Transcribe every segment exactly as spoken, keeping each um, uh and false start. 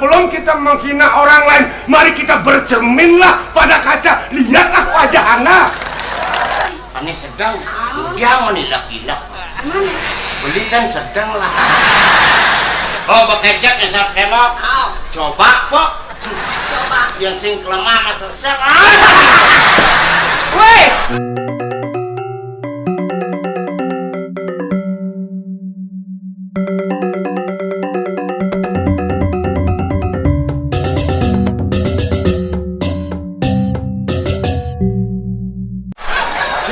Sebelum kita menghina orang lain, mari kita bercerminlah pada kaca. Lihatlah wajah Anda. Ane sedeng, dia mau nilak-ilak. Beli kan sedeng lah. Oh, bekecek nyesat kemok. Coba, Pok. Coba. Yang sing kelemah sama sesek. Weh.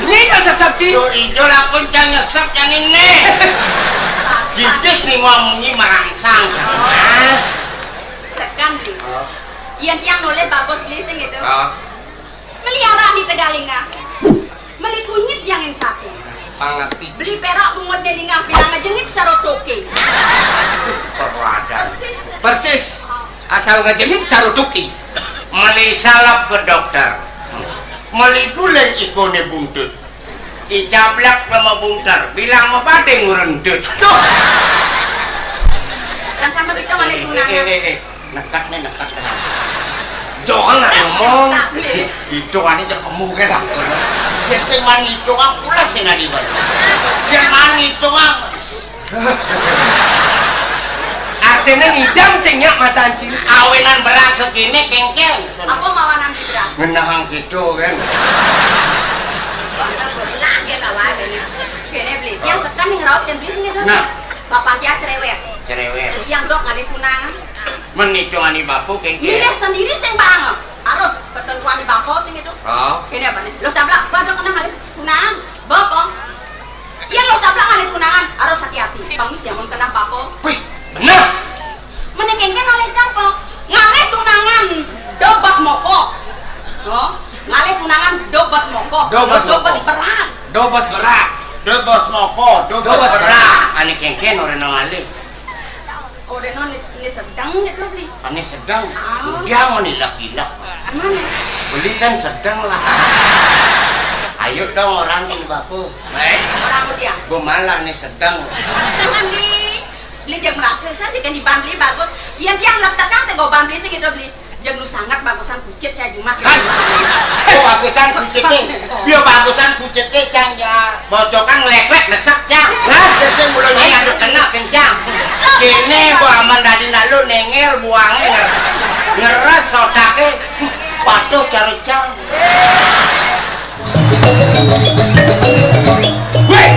Ini kan sesep, Ci. Tuh, ijo lakun cang nyesep cang ini. Gigis nih ngomongnya merangsang. Sekan, Bli. Oh. Yen tiang nolih bagus, Bli, sing itu. Oh. Meliara di Tegalinga. Meli kunyit yang ing sati. Pangerti. Beli perak bungut nelingah bilang ngejengit caro toke. Perladan. Persis. Asal ngejengit caro toke. Meli salep ke dokter. Meli guling ikone buntut. Icablak lema bungter, bilang mebading ngurentut. Duh. Kan sama kita mana Eh, eh, eh, eh, eh. Nekat nih, nekat nih. Jangan lah ngomong. Itu ani cek kemu ke lah. Yang sing mani itu aku lah sing adi bal. Yang mani itu aku. Artinya ngidam sing nyak matan cili. Awinan berak ke kini kengkel. Apa mawanan di berak? Ngenahang gitu kan. Wah, belah ya tawa ini. Kene beli. Yang sekan yang raut yang beli sini dong. Nah. Bapak dia cerewet. Cerewet. Yang dok ngali tunangan. Menitung ani bapu kengkel. Milih sendiri sing bang. Harus ketentuan di bapak sing itu. Oh. Ini apa nih? Lo sabla, gua ada kena ngali tunangan. Bapak. Yen lo caplak ngalih tunangan, harus hati-hati. Bang wis ya mun kenah bapa. Wih, bener. Meneh kengken ngalih capa? Ngalih tunangan dobas moko. Oh, ngalih tunangan dobas moko. Dobas moko. Dobas berat. Dobas berat. Dobas moko, dobas berat. Ane kengken ora nang ngalih. Ora no ni, ni sedeng gitu, Bli. Ane sedeng. Ah. Dia mau nilak-ilak. Mana? Beli kan sedeng lah. Ayo dong orang ini bapu. Orang dia. Gua malah nih sedeng. Beli, beli jeng merasa saja kan di Bambli bagus. Yang dia letakkan ke gua Bambli sih gitu beli. Jeng lu sangat bagusan kucit saya cuma. Hah? Oh, bagusan kucit nih. Dia bagusan kucit nih cang ya. Bocokan ngelek-lek desek cang. Hah? Desek mulai nyai aduk kena kencang. Kene gua aman tadi lalu nengel buangnya nger ngeres otaknya. Patuh cara cang. Weh!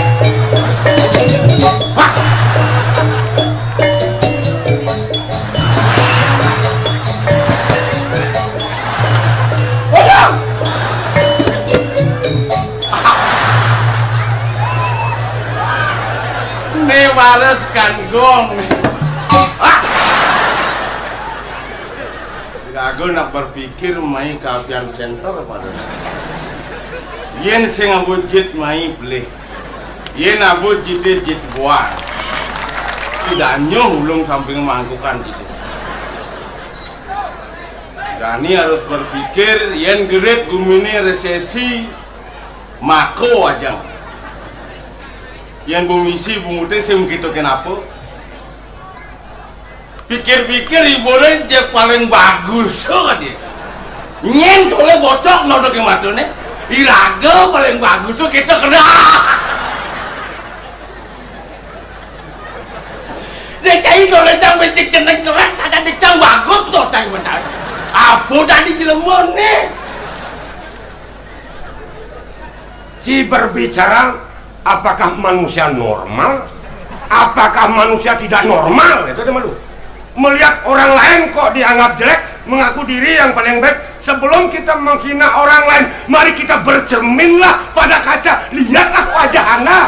Hah? Odong! Nih balas kan gong. Hah? Jago nak berpikir mai kapian center pada. Yen sing abut jit mai beli. Yen abut jite jit buah. Tidak nyoh ulung samping mangkukan gitu. Dani harus berpikir yen gerit gumine resesi mako aja. Yen bumisi bungute sing gitu kenapa? Pikir-pikir ibune jek paling bagus kok dia. Nyen tole bocok nodo ke matune. Iraga paling bagus kok kita kena. Dia cai tole cang becik jeneng cerek saja cang bagus no cang benar. Apa tadi jelemone? Ci berbicara apakah manusia normal? Apakah manusia tidak normal? Itu dia malu. Melihat orang lain kok dianggap jelek, mengaku diri yang paling baik. Sebelum kita menghina orang lain, mari kita bercerminlah pada kaca. Lihatlah wajah Anda.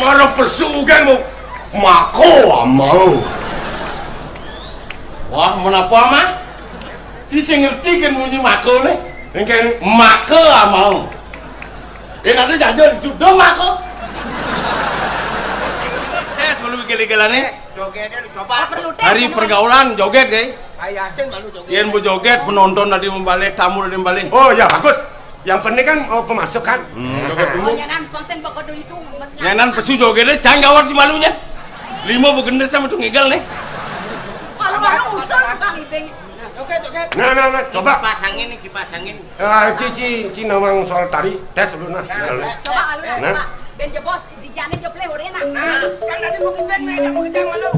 Mara pesu kan mau mako amang. Wah, menapa amang? Ci sing ngerti kan bunyi mako ne? Engken. Mako amang. Eh, nanti jajal judo mako. Tes malu gele-gelane. Joget deh, lu coba. Perlu tes. Hari pergaulan joget deh. Ayasin malu joget. Yen bu joget penonton tadi membalik, tamu tadi membalik. Oh ya bagus. Yang penting kan oh, pemasukan. Hmm, joget dulu. Nyanan pengsen pokok dulu itu. Nyanan pesu joget deh, jangan gawat si malunya. Lima bu gender sama tuh ngigel nih. Malu-malu Nah, nah, nah, coba. Kipas angin, kipas angin. Ah, ci, ci, ci nawang soal tari, tes dulu nah. Coba alun nah, nah. Coba. Ben jebos, di jane jebleh orena. Nah, cang tadi mau kejang, nah, mau kejang malu.